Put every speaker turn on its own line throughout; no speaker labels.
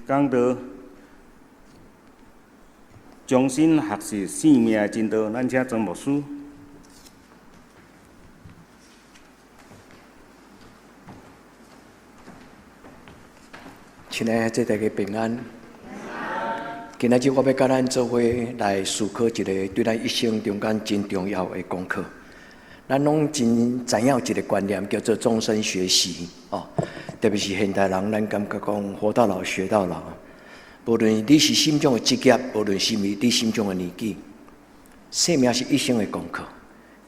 講道，重新學習生命的真道。咱請莊牧師。
親愛的，大家平安。今仔日我欲佮咱做伙來思考一个對咱一生中間真重要的功課。咱攏真知影有一个觀念叫做終身學習哦，特別是現代人，咱感覺講活到老學到老。無論你是啥物種的職業，無論是毋你啥物種的年紀，生命是一生的功課。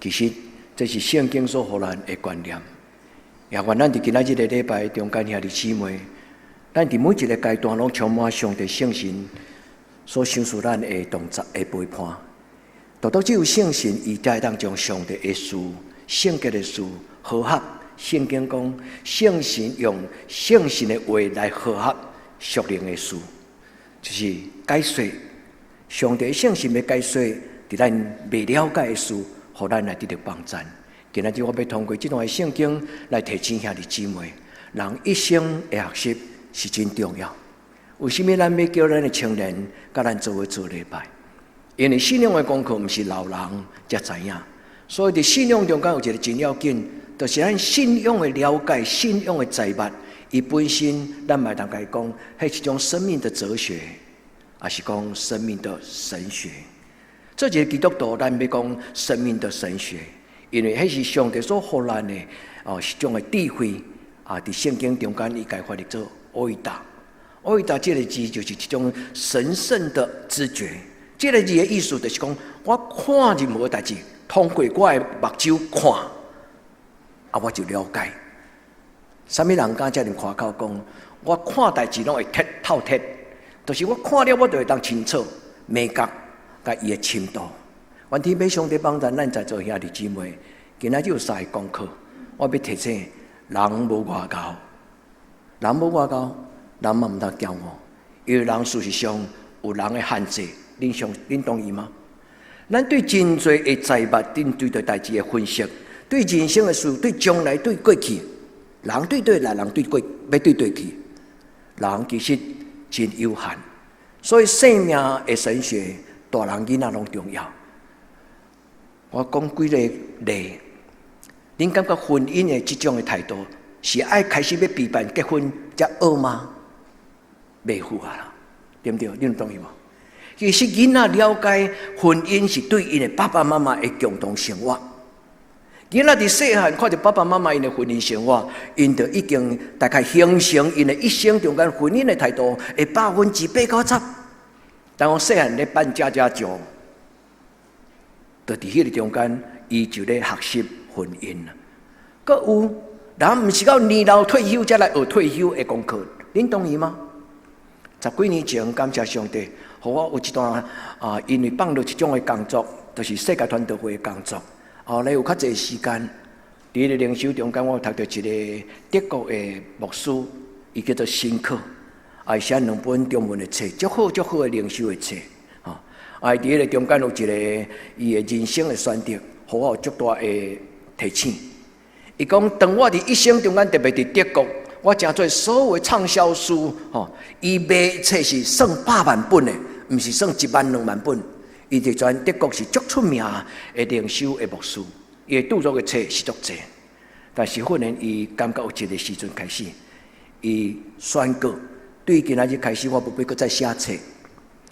其實這是聖經所予咱的觀念。也願咱佇今仔日个禮拜中間兄弟姊妹，咱佇每一个階段攏充滿上帝聖神所賞賜咱的同在的陪伴。獨獨只有聖神，伊才會當將上帝的事、聖潔的事和合。聖經講，聖神用聖神的話來和合屬靈的事，就是解說上帝聖神欲解說佇咱未了解的事，予咱來得著幫贊。今仔日我欲通過這段聖經來提醒兄弟姊妹，人一生的學習是真重要。為啥物咱欲叫咱的青年佮咱做伙做禮拜？因為信仰的功課毋是老人才知影，所以佇信仰中間有一個真要緊，就是咱信仰的了解、信仰的財物，伊本身咱嘛會當共伊講，彼是一種生命的哲學，抑是講生命的神學。做一個基督徒，咱欲講生命的神學，因為彼是上帝所予咱的哦，一種的智慧啊！佇聖經中間，伊共翻譯做 oida，oida 這個字就是一種神聖的知覺。這个字的意思就是講，我看任何代誌，通過我的目睭看，啊，我就了解。啥物人敢遮爾誇口講，我看代誌攏會徹透徹，就是我看了我就會當清楚明覺佮伊的深度。願天父上帝幫助咱在座兄弟姊妹，今仔日有三个功課，我欲提醒人無外𠢕，人無外𠢕，人嘛毋通驕傲，因為人事實上有人的限制。恁相恁同意嗎？咱對真濟的財物，恁對著代誌的分析，對人生的事，對將來，對過去，人對佗來，人對過欲對佗去，人其實真有限。所以生命的神學，大人囡仔攏重要。我講幾个例，恁感覺婚姻的這種的態度，是愛開始欲備辦結婚才學嗎？袂赴啊，對毋對？恁同意無？其實囡仔了解婚姻是對𪜶的爸爸媽媽的共同生活。囡仔佇細漢看著爸爸媽媽𪜶的婚姻生活，𪜶就已經大概形成𪜶的一生中間婚姻的態度，會八九十%。當我細漢咧辦家家酒，就佇彼个中間，伊就咧學習婚姻。閣有人毋是到年老退休才來學退休的功課，恁同意嗎？十幾年前，感謝上帝，予我有一段啊，因為放落一種的工作，就是世界傳道會的工作。後來有較濟時間，佇彼个靈修中間，我有讀著一个德國的牧師，伊叫做辛克，啊，伊寫兩本中文的冊，足好足好的靈修的冊。吼，啊，伊佇彼个中間有一个伊的人生的選擇，予我有足大的提醒。伊講，當我佇一生中間，特別佇德國。我誠做所有暢銷書，吼，伊賣冊是算百萬本的，毋是算一萬兩萬本。伊佇全德國是足出名的靈修的牧師，伊的著作的冊是足濟。但是忽然伊感覺有一个時陣開始，伊宣告對今仔日開始，我無欲閣再寫冊，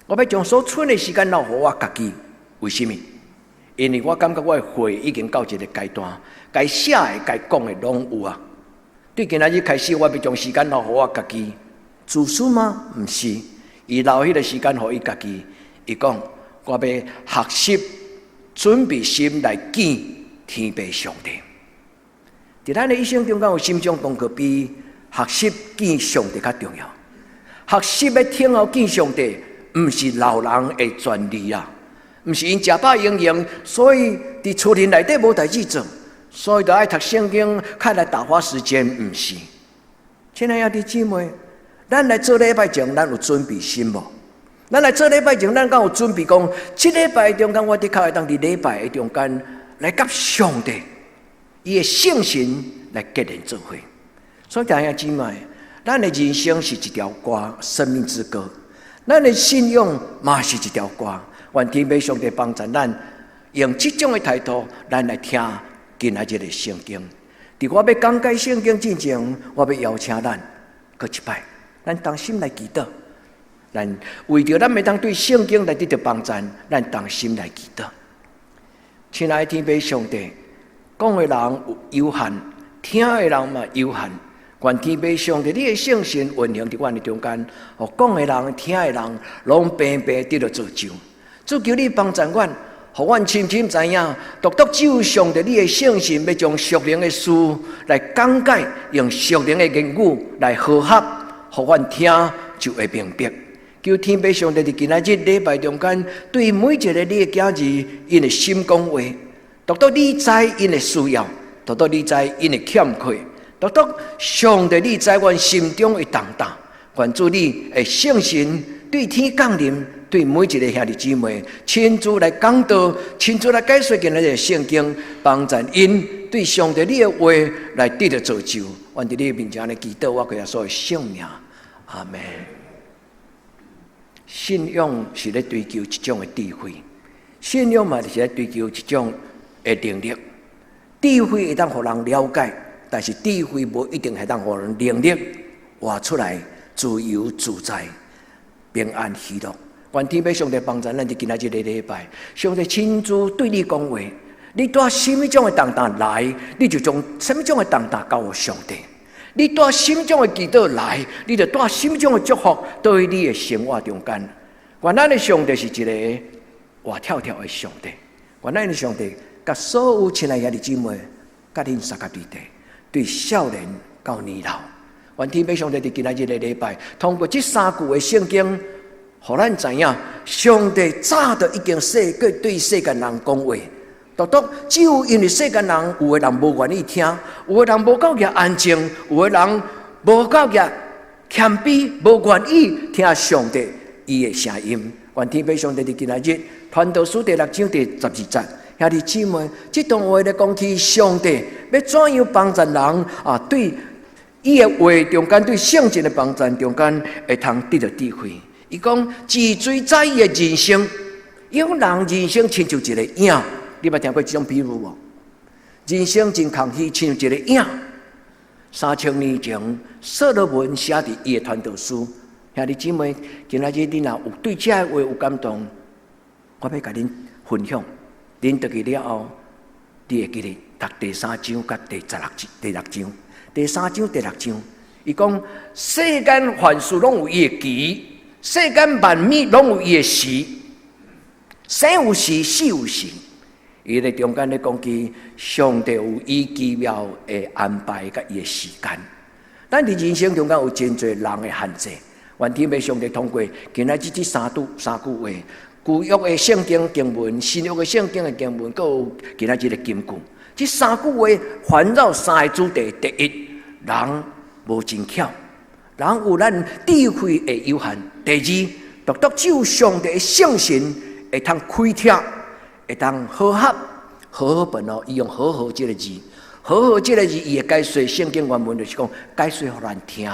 我欲將所剩的時間留予我家己。為啥物？因為我感覺我的歲已經到一个階段，該寫的、該講的攏有啊。對今仔日開始，我欲將時間留予我家己自私嗎？毋是，伊留彼个時間予伊家己。伊講，我欲學習準備心來見天父上帝。佇咱的一生中間，有啥物種功課比學習見上帝較重要？學習欲聽候見上帝，毋是老人的權利啊，毋是𪜶食飽閒閒，所以佇厝裡內底無代誌做。所以就愛讀聖經，較來打發時間，毋是。親愛的兄弟姊妹，咱來做禮拜前，咱有準備心無？咱來做禮拜前，咱敢有準備講，這禮拜中間，我的確會當佇禮拜的中間來佮上帝，伊的聖神來結連做伙。所以，弟兄姊妹，咱的人生是一條歌，生命之歌。咱的信仰嘛是一條歌。願天父上帝幫助咱，用這種的態度，咱來聽今仔日的聖經。佇我欲講解聖經之前，我欲邀請咱閣一擺，咱同心來祈禱。咱為著咱會當對聖經來得著幫助，咱同心來祈禱。親愛的天父上帝，講的人有限，聽的人嘛有限。願天父上帝，你的聖神運行佇阮的中間，予講的人、聽的人，攏平平得著造就。主求你幫助阮，予阮深深知影，獨獨只有上帝你的聖神，欲將屬靈的事來講解，用屬靈的言語來和合，予阮聽就會明白。求天父上帝佇今仔日禮拜中間，對每一個你的囝兒，𪜶的心講話，獨獨你知𪜶的需要，獨獨你知𪜶的欠缺，獨獨上帝你知阮心中的重擔。願主你的聖神對天降臨，對每一個兄弟姊妹親自來講道，親自來解說今仔日的聖經，幫助𪜶對上帝你的話來得著造就。願佇你的面前來祈禱，我耶穌的聖名，阿門。信仰是咧追求一種的智慧，信仰嘛是咧追求一種的能力。智慧會當予人了解，但是智慧無一定會當予人能力活出來自由自在、平安喜樂。願天父上帝幫助咱佇今仔日這個禮拜，上帝親自對你講話，你帶啥物種的重擔來，你就將啥物種的重擔交予上帝。你帶啥物種的祈禱來，你就帶啥物種的祝福對你的生活中間。願咱的上帝是一個活跳跳的上帝。願咱的上帝，佮所有親愛兄弟姊妹，佮恁相佮佇地，對少年到年老。願天父上帝佇今仔日的禮拜，通過這三句的聖經，予咱知影，上帝早就已經世過對世間人講話。獨獨只有因為世間人有的人無願意聽，有的人無夠額安靜，有的人無夠額謙卑，無願意聽上帝伊的聲音。願天父上帝佇今仔日，傳道書第六章第12節，兄弟姊妹，這段話咧講起上帝欲怎樣幫助人啊？對伊的話中間，對聖經的幫助中間，會通得著智慧。伊講自罪在伊的人生，伊講人人生親像一個影。你捌聽過這種比喻無？人生真空虛，親像一個影。3000年前，所羅門寫佇伊的傳道書。兄弟姊妹，今仔日恁若有對這个話有感動，我欲共恁分享。恁轉去了後，你會記得讀第三章佮第十六章。第六章，第三章第六章，伊講世間凡事攏有伊的期，世間萬物攏有伊的時，生有時，死有時。伊咧中間咧講起，上帝有伊奇妙的安排佮伊的時間。咱佇人生中間有真濟人的限制，願天父上帝通過今仔日這三句三句話，舊約的聖經經文、新約的聖經的經文，閣有今仔日的金句。這三句話環繞三個主題：第一，人無真巧，人有咱智慧的有限；第二，獨獨只有上帝的聖神會通開拓。會當和合，和合本哦，伊用和合這個字，和合這個字，伊會解說聖經原文就是講解說予咱聽。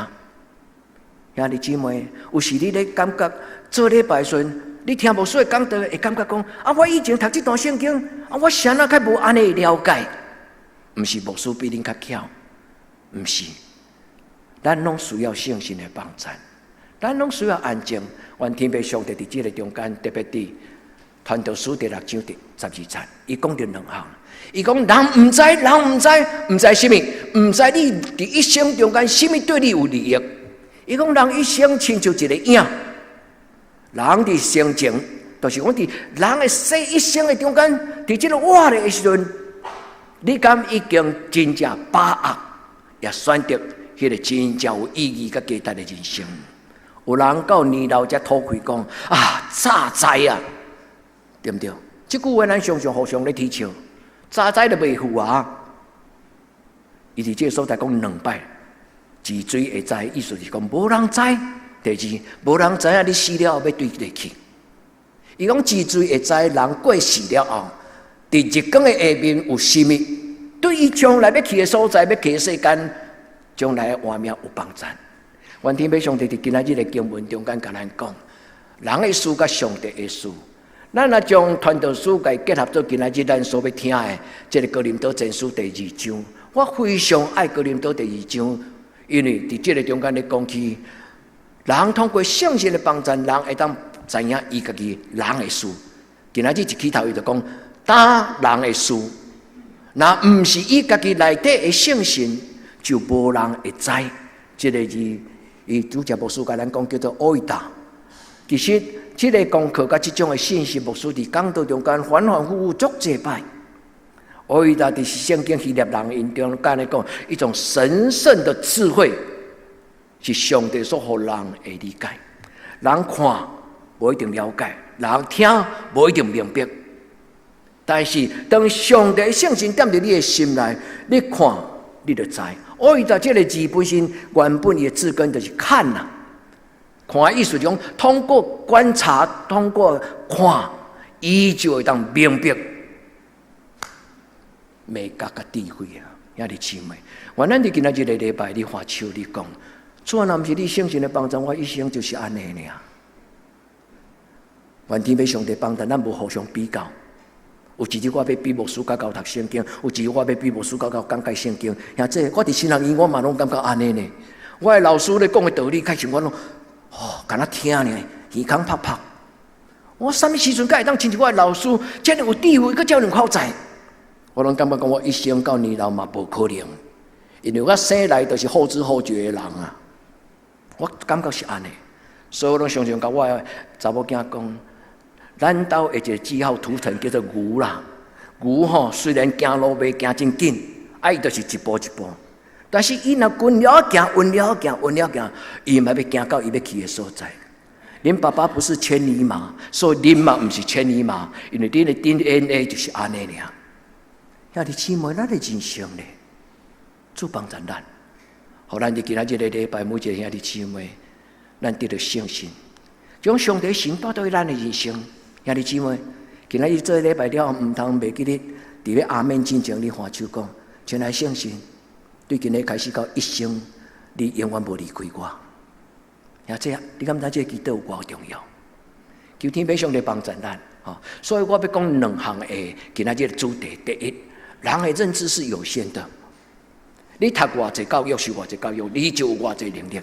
兄弟姊妹，有時你咧感覺做禮拜時陣，你聽牧師的講道，會感覺講啊，我以前讀這段聖經，啊，我啥若較無按呢了解？毋是牧師比恁較巧，毋是，咱攏需要聖神的幫助，咱攏需要安靜。願天父上帝佇這個中間，特別佇傳道書第六章第12節，伊講著兩項。伊講人毋知，人毋知，毋知啥物，毋知你佇一生中間啥物對你有利益。伊講人一生親像一個影，人佇生前，就是講佇人的世一生的中間，佇這個活的時陣，你敢已經真正把握，也選擇彼個真正有意義佮價值的人生？有人到年老才吐氣講啊，早知啊！對毋對？這句話咱常常互相咧提笑，早知就袂赴啊！伊佇這個所在講兩擺，自罪會知，意思是講無人知。第二，無人知影你死了後欲對佗去。伊講自罪會知，人過世了後，佇日光的下面有啥物？對伊將來欲去的所在，欲去的世間，將來的活命有幫助。願天父上帝佇今仔日的經文中間共咱講，人的事佮上帝的事。咱若將傳道書共結合做今仔日咱所欲聽的這個哥林多前書第二章，我非常愛哥林多第二章，因為佇這個中間咧講起，人通過聖神的幫助，人會當知影伊家己人的事。今仔日一起頭伊就講，焦人的事，若毋是伊家己內底的聖神，就無人會知。這個字，伊主教牧師共咱講叫做 oida。其實，這個功課佮這種的信息，牧師佇講道中間反反覆覆足濟擺。oida 就是聖經希臘人𪜶中間咧講一種神聖的智慧，是上帝所予人的理解。人看無一定了解，人聽無一定明白。但是當上帝聖神踮佇你的心內，你看你就知。oida 這個字本身原本伊的字根就是看呐。看意思就講，通過觀察，通過看，伊就會當明白。美覺佮智慧啊，兄弟姊妹，願咱佇今仔日個禮拜，你揮手你講，主啊，若毋是你聖神的幫助，我一生就是按呢爾。願天父上帝幫助咱，無互相比較。有一日我欲比牧師較𠢕讀聖經，有一日我欲比牧師較𠢕講解聖經。兄弟，我佇神學院我嘛攏感覺按呢呢。我的老師咧講的道理，開始我攏哦，敢若聽爾，耳孔拍拍。我啥物時陣才會當親像我的老師，遮爾有智慧，閣遮爾有口才？我攏感覺講，我一生到年老嘛無可能，因為我生來就是後知後覺的人啊。我感覺是按呢，所以我攏常常共我的查某囝講，咱兜有一個記號圖騰叫做牛啦。牛吼雖然行路袂行真緊，啊伊就是一步一步，但是伊若溫了行，溫了行，溫了行，伊嘛欲行到伊欲去的所在。恁爸爸不是千里馬，所以恁嘛毋是千里馬，因為恁的 DNA 就是按呢爾。兄弟姊妹，咱的人生咧，主幫助咱，予咱佇今仔日個禮拜，每一個兄弟姊妹，咱得著聖神，將上帝神帶到咱的人生。兄弟姊妹，今仔日做禮拜了後，毋通袂記得佇咧阿們進前，你揮手講，親愛聖神，對今日開始到一生，你永遠無離開我。兄弟，你敢知這個祈禱有偌重要？求天父上帝幫助咱，吼！所以我欲講兩項的今仔日的主題。第一，人的認知是有限的。你讀偌濟教育，受偌濟教育，你就有偌濟能力。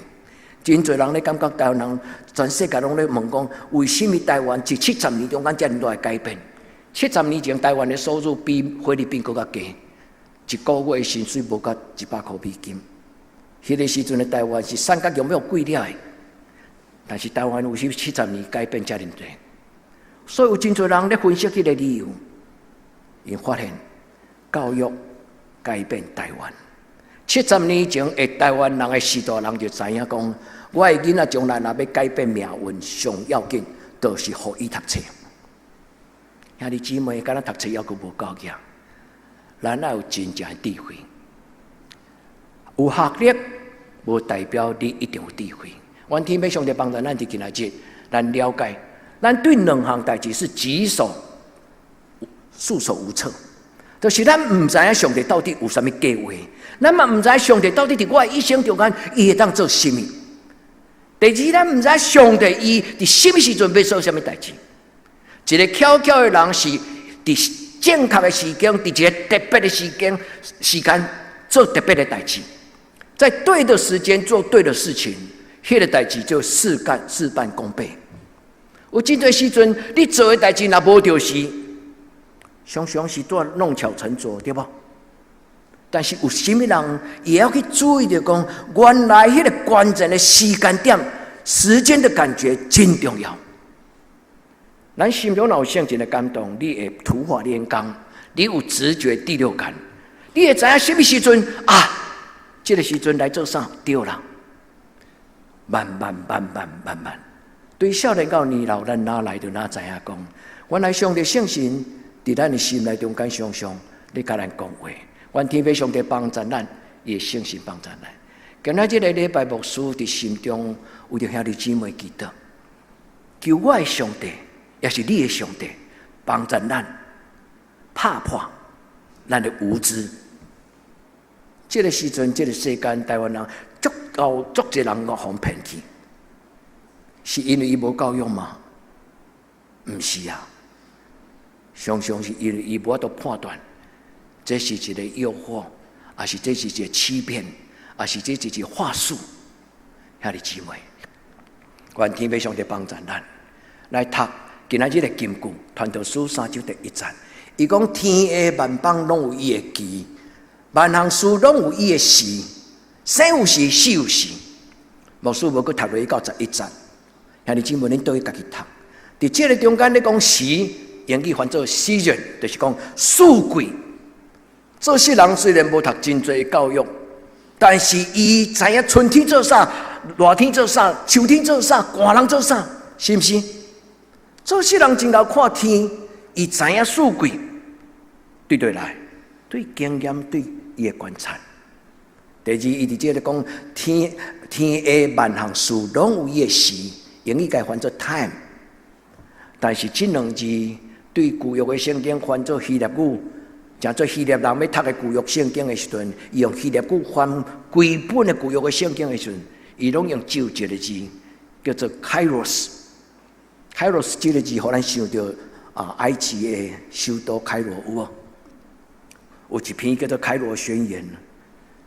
真濟人咧感覺台灣人，全世界攏咧問講，為啥物台灣這七十年中間遮爾大的改變？七十年前台灣的收入比菲律賓閣較低，一個月薪水無到100塊美金。彼個時陣的台灣是三角形要貴了的，但是台灣有時七十年改變遮爾濟，所以有真濟人咧分析彼個理由，𪜶發現教育改變台灣。七十年前的台灣人的序大人就知影講，我的囡仔將來若欲改變命運，上要緊就是予伊讀冊。兄弟姊妹，敢若讀冊猶閣無夠額，咱愛有真正的智慧。有學歷無代表你一定有智慧。願天父上帝幫助咱佇今仔日，咱了解，咱對兩項代誌是棘手、束手無策。就是咱毋知影上帝到底有啥物計劃，咱嘛毋知上帝到底佇我的一生中間，伊會當做啥物。第二，咱毋知上帝伊佇啥物時陣欲做啥物代誌。一個巧巧的人是佇正確的時間，佇一個特別的時間做特別的代誌，在對的時間做對的事情，彼個代誌就事半功倍。有真濟時陣，你做的代誌若無著時，常常是拄弄巧成拙，對無？但是有啥物人會曉去注意著講，原來彼個關鍵的時間點、時間的感覺真重要。咱心中若有聖神的感動，你會土法煉鋼，你有直覺第六感，你會知影啥物時陣啊？這個時陣來做啥？對啦，慢慢慢慢慢慢，對少年到年老，咱哪來就哪知影講，原來上帝聖神佇咱的心內中間常常咧共咱講話。願天父上帝幫助咱，伊的聖神幫助咱。今仔這個禮拜牧師佇心中為著兄弟姊妹祈禱，求我的上帝，也是你的上帝，幫助咱拍破咱的無知。這個時陣，這個世間，台灣人足夠足濟人予予騙去，是因為伊無教育嗎？毋是啊，常常是因為伊無法度判斷，這是一個誘惑，抑是這是一個欺騙，抑是這是一個話術。兄弟姊妹，願天父上帝幫助咱來讀今仔日的金句，傳道書三章第一節。伊講天下萬邦攏有伊的期，萬項事攏有伊的時，生有時，死有時。牧師無閣讀落去到11節，兄弟姊妹，恁倒去家己讀。佇這个中間咧講時，英語翻做 season，就是講四季。做世人雖然無讀真濟教育，但是伊知影春天做啥，熱天做啥，秋天做啥，寒人做啥，是毋是？做世人真𠢕看天，伊知影四季，對佗來，對經驗，對伊的觀察。第二，伊佇這个講天天下萬項事攏有伊的時，英語共翻做 time。但是這兩字對舊約的聖經翻做希臘語，誠濟希臘人欲讀的舊約聖經的時陣，伊用希臘語翻規本的舊約的聖經的時陣，伊攏用只有一個字，叫做 Kairos。Kairos 這个字，予咱想著啊，埃及的首都開羅有無？有一篇叫做《開羅宣言》。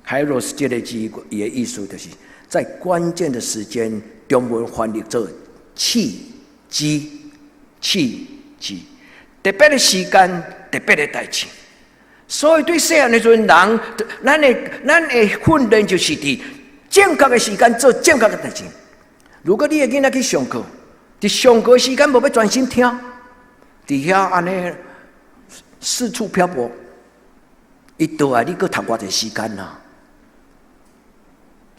Kairos 這个字，伊的意思就是在關鍵的時間，中文翻譯做契機。契機，特別的時間，特別的代誌。所以對細漢的時陣，人，咱的訓練就是佇正確的時間做正確的代誌。如果你的囡仔去上課，佇上課時間無欲專心聽，佇遐按呢四處漂泊，伊倒來你閣讀偌濟時間啊？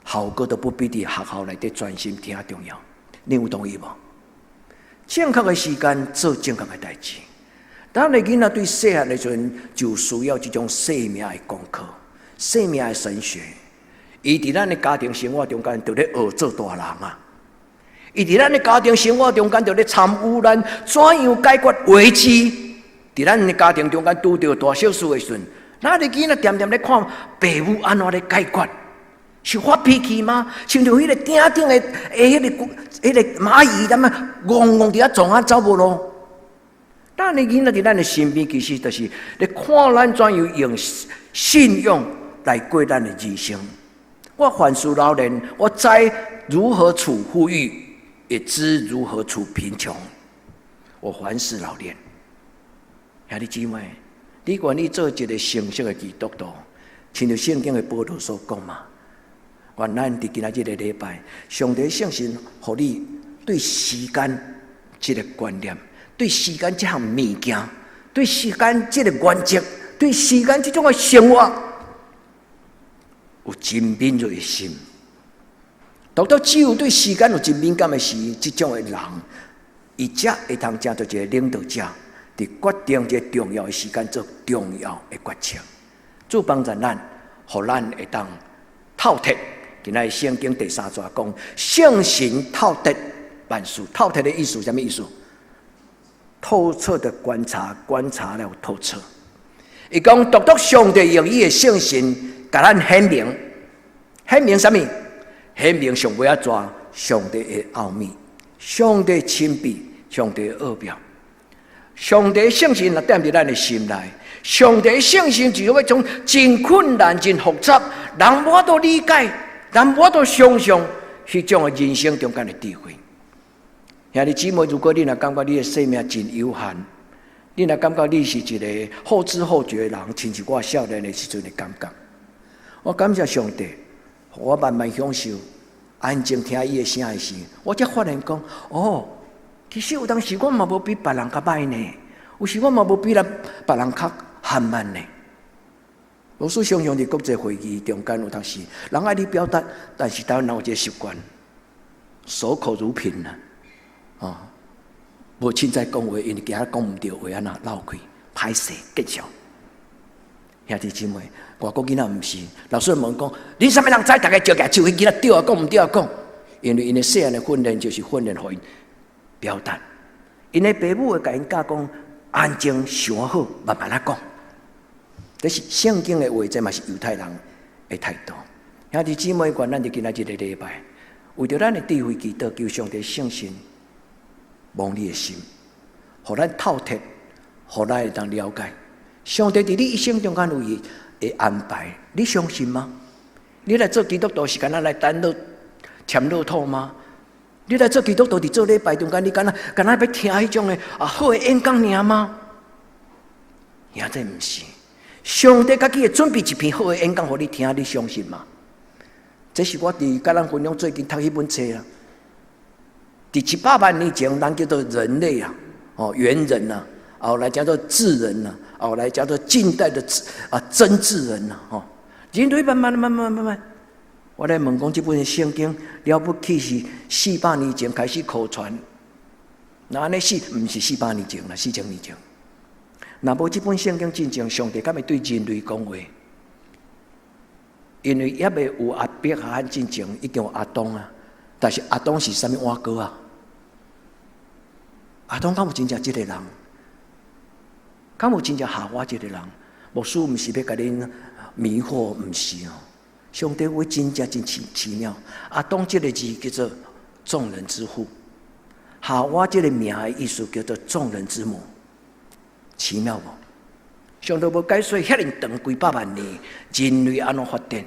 效果都不比佇學校內底專心聽重要。你有同意無？正確的時間做正確的代誌。咱的囡仔對細漢的時陣就需要這種生命的功課、生命的神學。伊佇咱的家庭生活中間，就咧學做大人啊！伊佇咱的家庭生活中間，就咧參與咱怎樣解決危機。佇咱的家庭中間拄著大小事的時陣，咱的囡仔恬恬咧看爸母按怎咧解決。是發脾氣嗎？親像彼个鼎頂的彼个螞蟻咁啊，戇戇佇遐撞啊走無路。咱的囡仔佇咱的身邊，其實就是咧看咱怎樣用信仰來過咱的人生。我凡事老練，我知如何處富裕，也知如何處貧窮。我凡事老練。兄弟姊妹，你願意做一个成熟的基督徒，親像聖經的保羅所講嘛？願咱佇今仔這个禮拜，上帝聖神予你對時間這个觀念，對時間這項物件，對時間這个原則，對時間這種的生活，有真敏銳的心。獨獨只有對時間有真敏感的時，這種的人，伊才會通成做一个領導者，佇決定這个重要的時間做重要的決策。主幫助咱，予咱會當透徹。今仔聖經第三節講，聖神透徹萬事。透徹的意思，啥物意思？透徹的觀察，觀察了透徹。伊講，獨獨上帝用伊的聖神，共咱顯明，顯明啥物？顯明上尾仔逝上帝的奧秘，上帝神秘，上帝的奧妙。上帝聖神若踮佇咱的心內，上帝聖神就欲將真困難、真複雜，人無法度理解，人無法度想象，彼種的人生中間的智慧。兄弟姊妹，如果你若感覺你的生命真有限，你若感覺你是一個後知後覺的人，親像我少年的時陣的感覺。我感謝上帝，予我慢慢享受安靜聽伊的聲的時，我才發現講，哦，其實有當時我嘛無比別人較䆀呢，有時我嘛無比咱別人較緩慢呢。老師常常佇國際會議中間有當時，人愛你表達，但是台灣人有一個習慣，守口如瓶啊，哦，無凊彩講話，因為驚講毋對話按怎落氣，歹勢見笑。兄弟姊妹，外國囡仔毋是，老師問講，恁啥物人知？逐家招舉手，彼囡仔對啊講，毋對啊講，因為𪜶的細漢的訓練就是訓練予𪜶表達，𪜶的爸母會共𪜶教講，安靜想好，慢慢仔講。這是聖經的話，這嘛是猶太人的態度。兄弟姊妹，願咱佇今仔日這個禮拜，為著咱的智慧祈禱，求上帝聖神摸你的心，予咱透徹，予咱會當了解。上帝佇你一生中間有伊的安排，你相信嗎？你來做基督徒是干焦來等樂簽樂透嗎？你來做基督徒佇做禮拜中間，你敢若敢若欲聽彼種的啊好的演講爾嗎？兄弟毋是，上帝家己會準備一篇好的演講予你聽，你相信嗎？這是我佇佮咱分享最近讀彼本冊啊。佇700萬年前，人叫做人類啊，哦，猿人啊，後來叫做智人啊，後來叫做近代的智啊真智人啊，吼，人類慢慢慢慢慢慢，我來問講，這本聖經了不起是400年前開始口傳，那按呢四毋是400年前啦，4000年前。若無這本聖經進前，上帝敢會對人類講話？因為猶未有亞伯拉罕進前，已經有亞當啊。但是亞當是啥物碗糕啊？亞當敢有真正這個人？敢有真正夏娃這個人？牧師毋是欲共恁迷惑，毋是哦。上帝話真正真奇奇妙。亞當這個字叫做眾人之父，夏娃這個名的意思叫做眾人之母，奇妙無？上帝無解說遐爾長幾百萬年，人類按怎發展？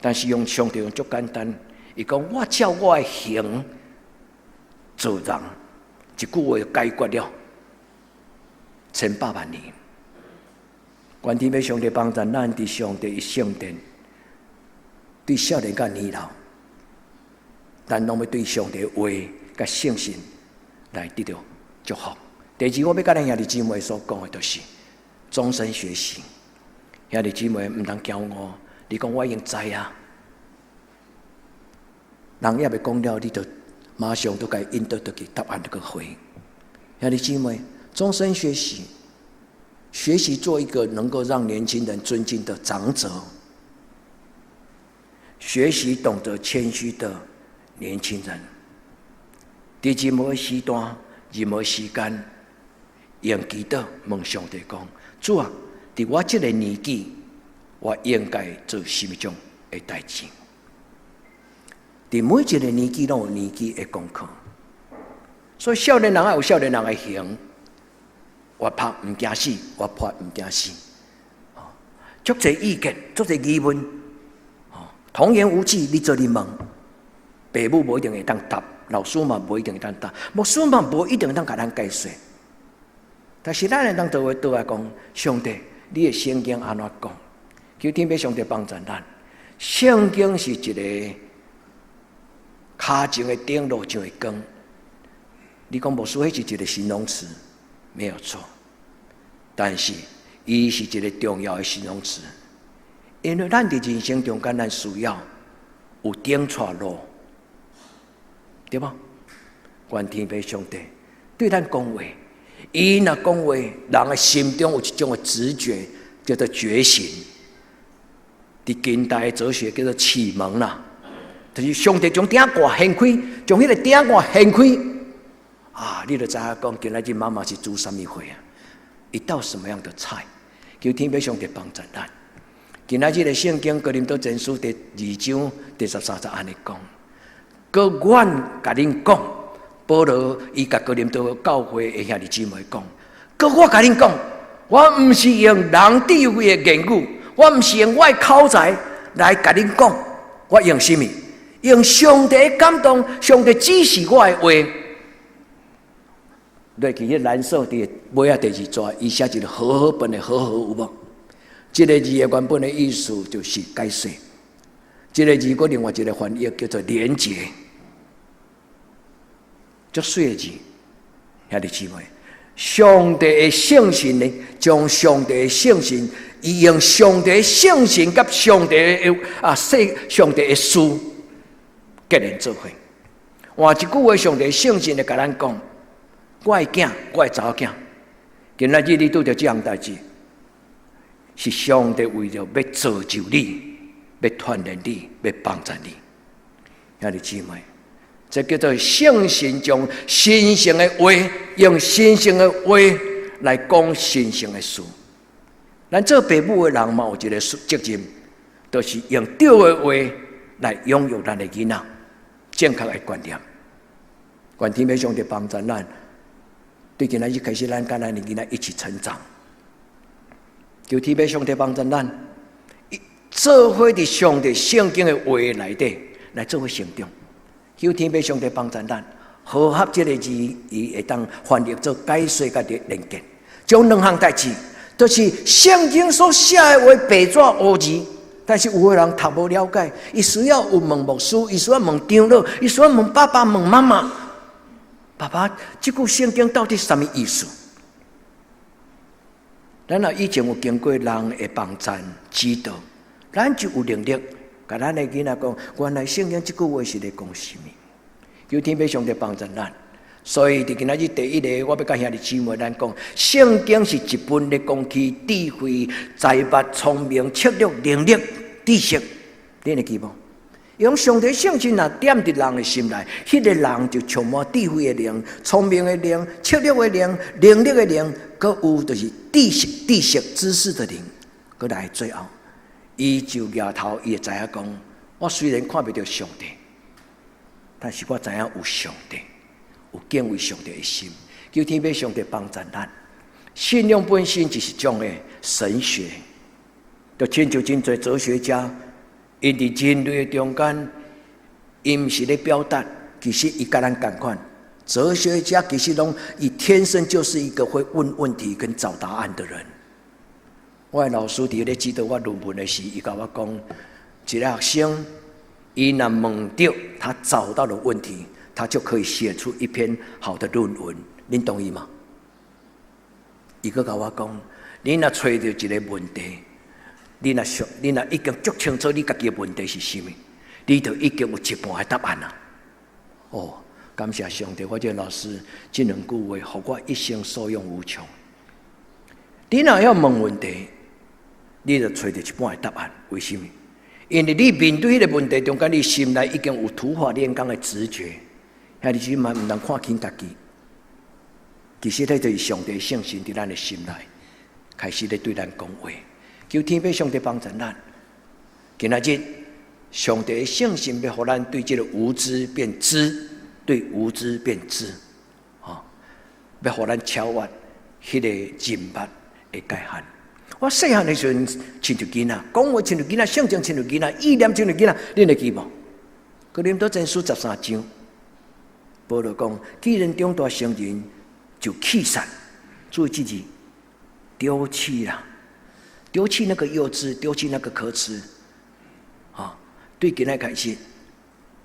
但是用上帝用足簡單，伊講我照我的形造人，一句話解決了千百萬年。願天父上帝幫助咱佇上帝的聖殿，對少年佮年老，咱攏欲對上帝話佮聖神來得著祝福。第二，我欲佮咱兄弟姊妹所講的，就是終身學習。兄弟姊妹毋通驕傲，你講我已經知啊，人猶未講了，你就馬上都共引導倒去，答案就閣回。兄弟姊妹，終身學習，學習做一個能夠讓年輕人尊敬的長者，學習懂得謙虛的年輕人。佇任何時段、任何時間，用祈禱問上帝講：主啊，佇我這個年紀，我應該做啥物種的代誌？佇每一個年紀攏有年紀的功課，所以少年人愛有少年人的型，活潑毋驚死，活潑毋驚死。足濟意見，足濟疑問，童言無忌，你做你問，爸母無一定會當答，老師嘛無一定會當答，牧師嘛無一定會當共咱解說。但是咱會當倒回倒來講，上帝，你的聖經按怎講？求天父上帝幫助咱。聖經是一个跤前的燈，路上的光。你講牧師，彼是一個形容詞，沒有錯。但是，伊是一個重要的形容詞，因為咱佇人生中間，咱需要有燈帶路，對無？願天父上帝對咱講話，伊若講話，人的心中有一種的直覺，叫做覺醒。佇近代的哲學叫做啟蒙啦，就是上帝將頂蓋掀開，將彼个頂蓋掀開，啊！你就知影講，今仔日媽媽是煮啥物貨啊？一道什麼樣的菜？求天父上帝幫助咱。今仔日的聖經哥林多前書第二章第13節按呢講：閣阮共恁講，保羅伊共哥林多教會的兄弟姊妹講：閣我共恁講，我毋是用人智慧的言語，我毋是用我的口才來共恁講，我用啥物？用上帝的感動，上帝指示我的話。落去彼藍色佇尾仔第二逝，伊寫一個和合本的和合有無？這个字的原本的意思就是解說。這个字閣另外一個翻譯叫做連結。足媠的字，兄弟姊妹，上帝的聖神呢？將上帝的聖神，伊用上帝的聖神佮上帝的啊，說上帝的事結連做伙。換一句話，上帝聖神會共咱講，我的囝，我的查某囝，今仔日你拄著這項代誌，是上帝為著欲造就你，欲鍛鍊你，欲幫助你，兄弟姊妹，這叫做聖神將神聖的話，用神聖的話來講神聖的事。咱做爸母的人嘛有一个責任，就是用對的話來養育咱的囡仔，正確的觀念。願天父上帝幫助咱，對今仔日開始，咱佮咱的囡仔一起成長。求天父上帝幫助咱，做伙佇上帝聖經的話內底來做伙成長。求天父上帝幫助咱，和合這個字，伊會當翻譯做解說佮連結，將兩項代誌，就是聖經所寫的話白紙烏字，但是有的人讀無了解，伊需要有問牧師，伊需要問長老，伊需要問爸爸問媽媽。爸爸，這句聖經到底啥物意思？咱若以前有經過人的幫贊指導，咱就有能力共咱的囡仔講，原來聖經這句話是咧講啥物？求天父上帝幫助咱。所以佇今仔日第一个，我欲佮兄弟姊妹咱講，聖經是一本咧講起智慧、才物、聰明、策略、能力、知識，恁會記無？用上帝聖神若點佇人的心內，彼個人就充滿智慧的靈、聰明的靈、策略的靈、能力的靈，閣有就是知識、知識、知識的靈，閣來最後，伊就舉頭，伊會知影講：我雖然看袂著上帝，但是我知影有上帝，有敬畏上帝的心。求天父上帝幫助咱。信仰本身就是一種的神學，就親像真濟哲學家。𪜶佇人類的中間，伊毋是咧表達，其實伊佮咱仝款。哲學家其實攏伊天生就是一個會問問題跟找答案的人。我的老師佇咧指導我論文的時，伊共我講，一個學生，伊若問著，他找到了問題，他就可以寫出一篇好的論文。恁同意嗎？伊閣共我講，你若揣著一個問題，你若想，你若已經足清楚你家己的問題是啥物，你就已經有一半的答案啦。哦，感謝上帝，我這個老師這兩句話，予我一生受用無窮。你若要問問題，你就揣著一半的答案。為什麼？因為你面對彼個問題中間，你心內已經有土法煉鋼的直覺，兄弟姊妹毋通看輕家己。其實，彼就是上帝聖神佇咱的心內開始咧對咱講話。求天父上帝幫助咱。今仔日，上帝的聖神欲予咱對這個無知變知，對無知變知，吼，欲予咱超越彼個認捌的界限。我細漢的時陣，親像囡仔，講話親像囡仔，性情親像囡仔，意念親像囡仔，恁會記無？哥林多前書13章，保羅講：既然長大成人，就棄散，注意這字，丟棄啦，丟棄那個幼稚，丟棄那個可恥，啊！對今仔開始，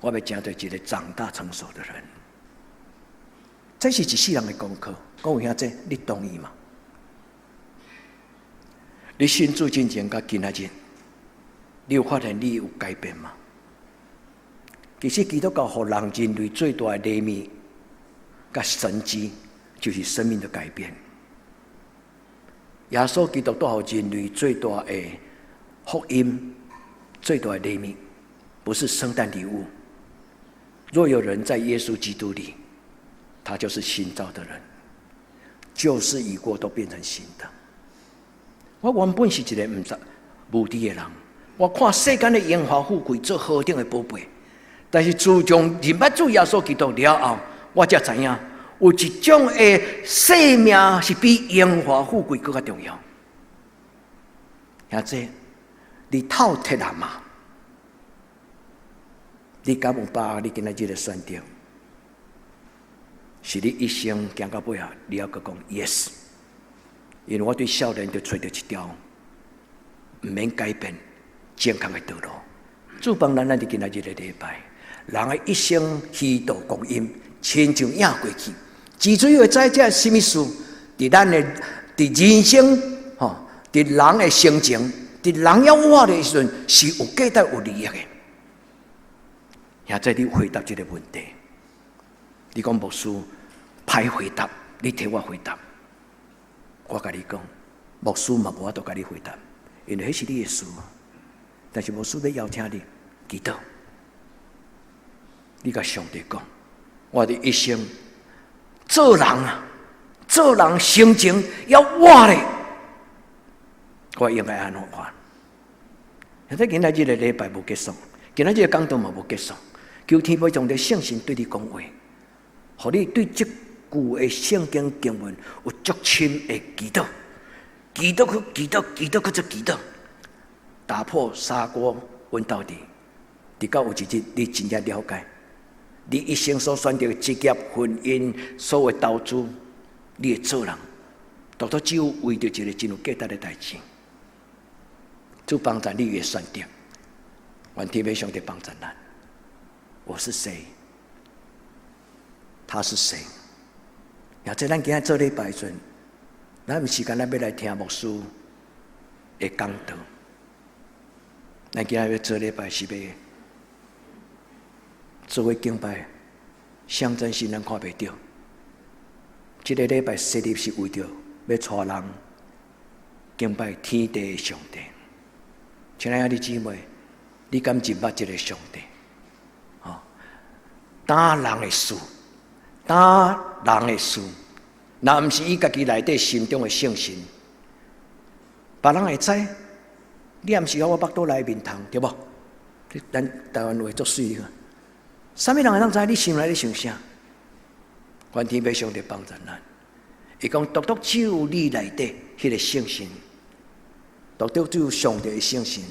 我欲成做一個長大成熟的人。這是一世人的功課。各位兄弟，你同意嗎？你信主進前佮今仔日，你有發現你有改變嗎？其實基督教予人人類最大的禮物，佮神蹟，就是生命的改變。耶穌基督帶予人類最大的福音、最大的禮物，不是聖誕禮物。若有人在耶穌基督裡，他就是新造的人，舊事已過，都變成新的。我原本是一個毋知無知的人，我看世間的榮華富貴做何等的寶貝，但是自從認捌主耶穌基督了後，我才知影有一種的生命是比榮華富貴閣較重要。兄弟，你透徹了嗎？你敢有把握？你今仔日的選擇，是你一生行到尾後，你猶閣講 yes。因為我對少年就揣著一條毋免改變正確的道路。主幫咱咱佇今仔日的禮拜，人的一生虛度光陰，親像影過去。至主要知這啥物事？佇咱的佇人生吼，佇人的性情，佇人猶活的時陣，是有價值、有利益的。現在你回答這個問題，你講牧師歹回答，你替我回答。我共你講，牧師嘛無法度共你回答，因為彼是你的事。但是牧師欲邀請你祈禱，你共上帝講，我的一生做人啊，做人性情猶活咧，我應該按怎活？現在今仔日的禮拜無結束，今仔日的講道嘛無結束。求天父上帝聖神對你講話，予你對這句的聖經經文有足深的祈禱，祈禱去祈禱，祈禱閣再祈禱，打破砂鍋問到底，直到有一日你真正了解，你一生所選擇的職業、婚姻、所有投資，你的做人，獨獨只有為著一个真有價值的代誌。主幫助你的選擇，願天父上帝幫助咱。我是誰？他是誰？也這咱今仔做禮拜時陣，咱毋是干焦欲來聽牧師的講道。咱今仔欲做禮拜是欲做伙敬拜，象徵性咱看袂著。這个禮拜設立是為著欲帶人敬拜天地的上帝。親愛的姊妹，你敢認捌這个上帝？哦，膽人的事，膽人的事，若毋是伊家己內底心中的聖神，別人會知。你也毋是予我腹肚內面蟲，對無？咱台灣話足媠個，啥物人會當知你心內咧想啥？願天父上帝幫助咱。伊講獨獨只有你內底彼个聖神，獨獨只有上帝的聖神，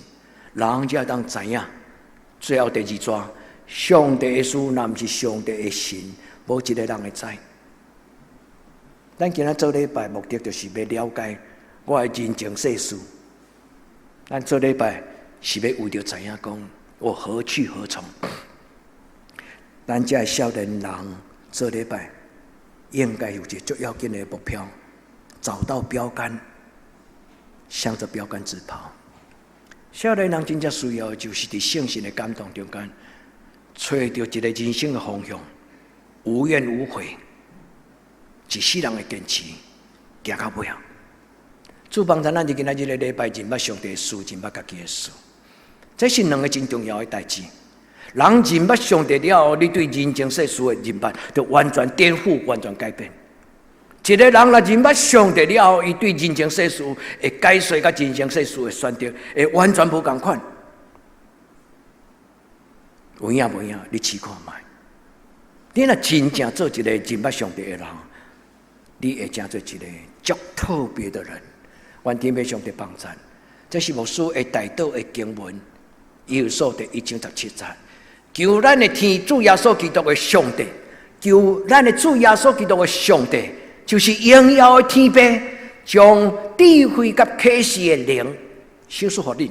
人才會當知影。最後第二逝，上帝的事，若毋是上帝的神，無一个人會知。咱今仔做禮拜目的，就是欲了解我的人情世事。咱做禮拜是欲為著知影講，我何去何從。咱這少年人做禮拜，應該有一個足要緊的目標，找到標杆，向著標杆直跑。少年人真正需要的，就是佇聖神的感動中間，揣著一个人生的方向，無怨無悔，一世人的堅持，行到尾。主幫助咱佇今仔日个禮拜，認捌上帝的事，認捌家己的事，這是兩个真重要的代誌。人認捌上帝了後，你對人情世事的認捌，就完全顛覆、完全改變。一个人若認捌上帝了後，伊對人情世事的解說佮人情世事的選擇，會完全無仝款。有影無影？你試看覓。你若真正做一个認捌上帝的人，你會成做一个足特別的人。願天父上帝幫助。這是牧師的代禱的經文，以弗所第一章十七節。求咱的天主耶穌基督的上帝，求咱的主耶穌基督的上帝，就是榮耀的天父，將智慧佮啟示的靈，賞賜予恁。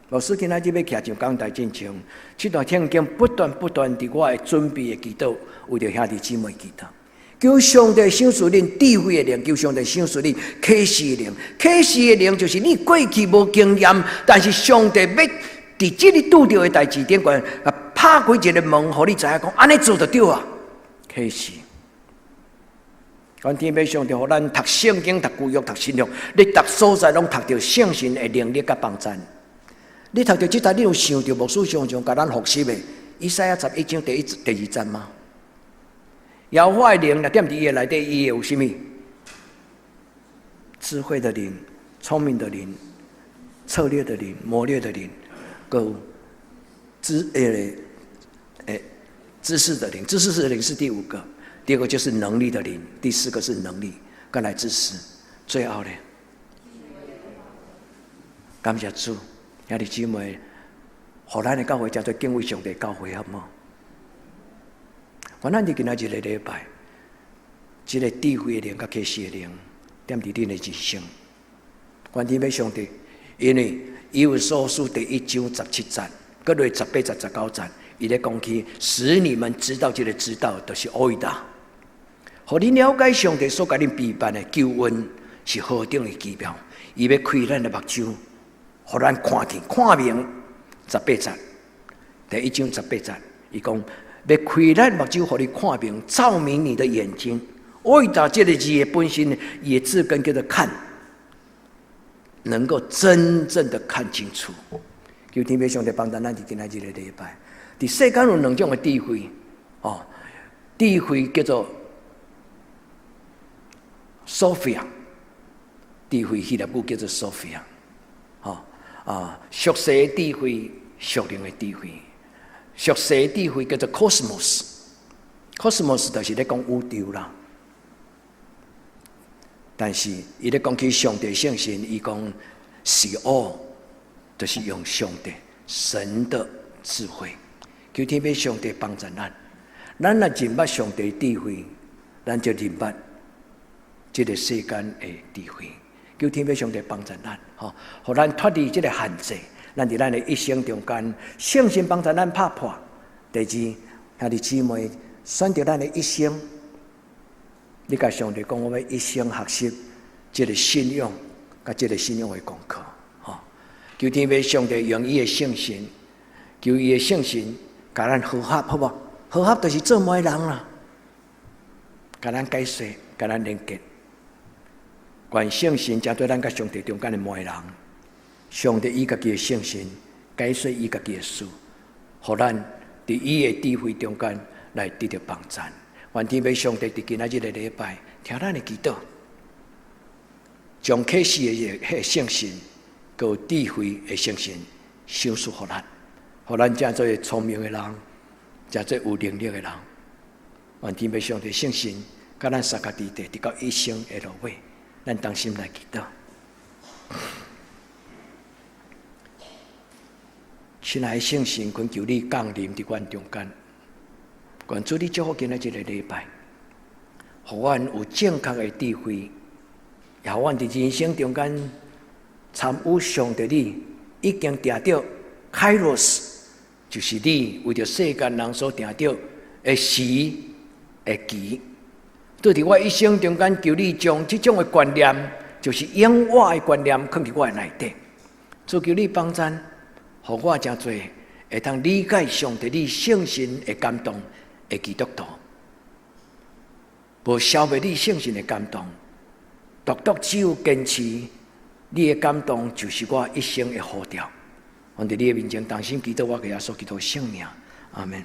牧師今仔日欲徛上講台進前，這段聖經不斷不斷佇我的準備的祈禱，為著兄弟姊妹祈禱。求上帝賞賜恁智慧的靈，求上帝賞賜恁啟示的靈。啟示的靈就是你過去無經驗，但是上帝欲佇這个拄著的代誌頂懸，啊，拍開一个門，予你知影講，按呢做就對啊。啟示，願天父上帝予咱讀聖經、讀舊約、讀新約，你逐所在攏讀著聖神的能力佮幫助。你讀著這節，你有想著牧師常常共咱複習的以賽亞十一章第一、第二節嗎？耶和華的靈若踮佇伊的內底，伊會有啥物？智慧的靈、聰明的靈、策略的靈、謀略的靈，閣有知識的靈。知識的靈是第五個，第二個就是能力的靈，第四個是能力，閣來知識。最後咧，感謝主，兄弟姊妹，予咱的教會叫做敬畏上帝教會，好無？願咱佇今仔日个禮拜，這个智慧的靈佮啟示的靈，踮佇恁的人生。願天父上帝，因為以弗所書第一章十七節，閣落十八節、十九節，伊咧講起，使你們知道這个知道，就是愛達，予恁了解上帝所共恁備辦的救恩是何等的奇妙。伊欲開咱的目睭，予咱看見、看明。十八節，第一章十八節，伊講。欲開咱目睭，予你看明，照明你的眼睛。愛達這个字的本身，伊的字根叫做看，能夠真正的看清楚。求天父上帝幫助咱，佇今仔日个禮拜，佇世間有兩種的智慧，哦，智慧叫做 Sophia，智慧希臘語叫做 Sophia，哦，啊，屬世的智慧，屬靈的智慧，屬世的智慧叫做 cosmos，cosmos 就是咧講宇宙啦。但是伊咧講起上帝聖神，伊講是哦，就是用上帝神的智慧，求天父上帝幫助咱。咱若認捌上帝智慧，咱就認捌這个世間的智慧。求天父上帝幫助咱，吼，予咱脫離這个限制。咱佇咱的一生中間，聖神幫助咱拍破。第二，兄弟姊妹，選擇咱的一生，你共上帝講，我欲一生學習這个信仰，佮這个信仰的功課，吼。求天父上帝用伊的聖神，求伊的聖神共咱和合，好無？和合就是做媒人啦，共咱解釋，共咱連結。願聖神成做咱佮上帝中間的媒人，上帝以家己的聖神解說伊家己的事，予咱佇伊的智慧中間來得著幫助。願天父上帝佇今仔日的禮拜聽咱的祈禱，將啟示的彼个聖神，佮智慧的聖神賞賜予咱，予咱成做聰明的人，成做有能力的人。願天父上帝聖神佮咱相佮佇佇，直到一生的落尾。咱同心來祈禱。親愛的聖神，懇求你降臨佇阮中間，願主你祝福今仔這个禮拜，予阮有正確的智慧，也予阮佇人生中間參與上帝你已經定著 Kairos，就是你為著世間人所定著的時的期。對佇我一生中間，求你將這種的觀念，就是永活的觀念，囥佇我的內底。主求你幫贊，予我誠濟會當理解上帝你聖神的感動的基督徒，無消滅你聖神的感動，獨獨只有堅持你的感動，就是我一生的呼召。奉佇你的面前，同心祈禱，我共耶穌基督聖名，阿門。